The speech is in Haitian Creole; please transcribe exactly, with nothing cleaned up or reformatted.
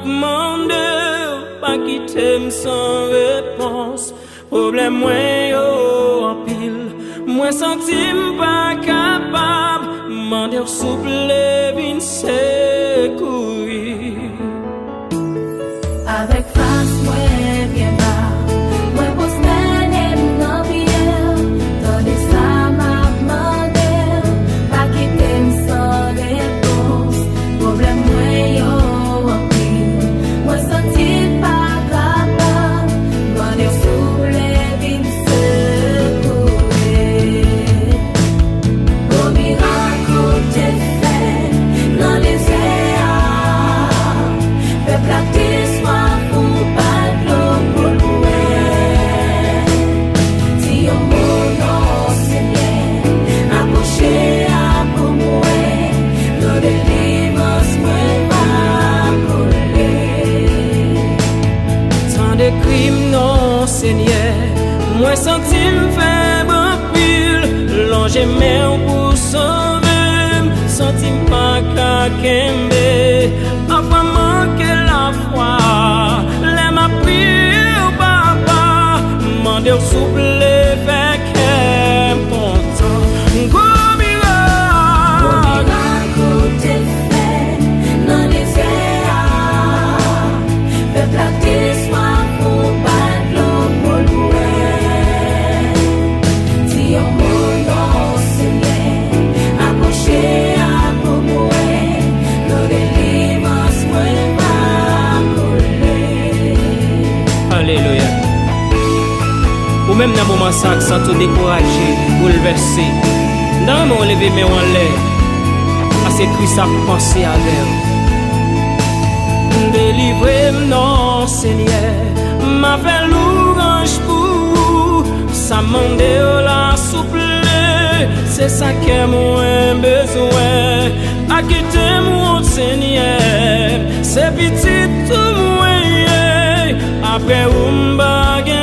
Mande w pa kite m san repons. Pwoblèm mwen yo anpil. Mwen santi m pa kapab. Mande w souple vin sekouri. Avèk fas mwen byen ba, mwen pwostène m nan pye w. Tande sa m ap mande w, pa kite m san repons. Pwoblèm mwen yo anpil, mwen santi m pa kapab. Mande w souple vin sekoure. Gwo mirak ou te fè nan dezè a. Pèp la te swaf, ou ba l dlo pou l bwè. Di yon mo non, Senyè, apwoche a pou mwen. Dlo delivrans mwen va koule. Tande kri m non, Senyè, mwen santi m fèb anpil. Lonje men w pou sove m, santi m pa ka kenbe. Pafwa m manke lafwa lè m ap priye w, Papa. Mande w souple fè kè m kontan. Gwo mirak. Gwo mirak ou te fè nan dezè a. Pèp la te swaf, ou ba l dlo pou l bwè. Di yon mo non, Senyè, apwoche a pou mwen. Dlo delivrans mwen va koule. Alelouya. Ou menm nan moman sa k santi w dekouraje, boulvèse, m ta renmen w leve men w anlè, paske Kris ap panse avè w. Delivre m non, Senyè, m a fè louwanj pou ou. Sa m mande w la, souple, se sa kè mwen bezwen. Pa kite m wont, Senyè, se pitit ou mwen ye. Apre ou m pa gen